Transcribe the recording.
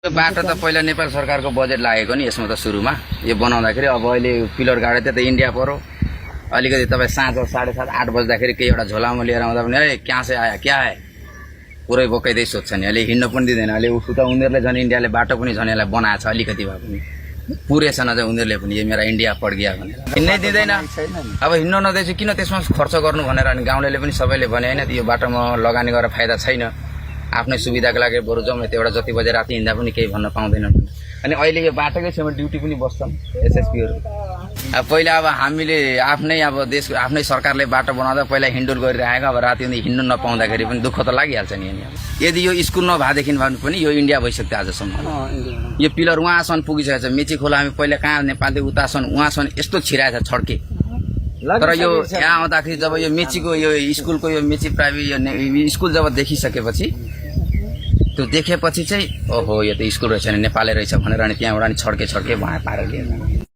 यो बाटो त पहिला नेपाल सरकारको बजेट लागेको नि यसमा त सुरुमा यो बनाउँदाखेरि अब अहिले पिलर गाडे त इन्डिया पर्यो अलिकति तपाईँ साँझ 7:30 8 बज्दाखेरि केही एउटा झोलामा लिएर आउँदा पनि ए कहाँ से आयो क्या आयो पुरै बोकाइदै सोध्छ नि अहिले हिँड्न पनि दिँदैन अहिले उता उनीहरूले झन् इन्डियाले बाटो पनि झन् यसलाई बनाएको छ अलिकति भए पनि पुरै छ नजाँ उनीहरूले पनि यो मेरा इन्डिया पड गया भनेर हिँड्नै दिँदैन अब हिँड्न नदिएपछि किन त्यसमा खर्च गर्नु भनेर अनि गाउँलेले पनि सबैले भने होइन यो बाटोमा लगानी गरेर फाइदा छैन आफ्नै सुविधाको लागि बरु जाउँ यति एउटा जति बजे राति हिँड्दा पनि केही भन्न पाउँदैनन् अनि अहिले यो बाटोकै छेउमा ड्युटी पनि बस्छन् एसएसपीहरू अब पहिला अब हामीले आफ्नै अब देशको आफ्नै सरकारले बाटो बनाउँदा पहिला हिँडुल गरिरहेको अब राति हिँड्नु नपाउँदाखेरि पनि दुःख त लागिहाल्छ नि यदि यो स्कुल नभएदेखि भने पनि यो इन्डिया भइसक्यो आजसम्म यो पिलर उहाँसम्म पुगिसकेको छ मेची खोला हामी पहिला कहाँ नेपालदेखि उतासम्म उहाँसम्म यस्तो छिराएको छ छड्के तर यो यहाँ आउँदाखेरि जब यो मेचीको यो स्कुलको यो मेची प्राइभेट यो स्कुल जब देखिसकेपछि त्यो देखेपछि चाहिँ ओहो यो त स्कुल रहेछ नि नेपालै रहेछ भनेर अनि त्यहाँबाट नि छड्के भए पारेर लिएर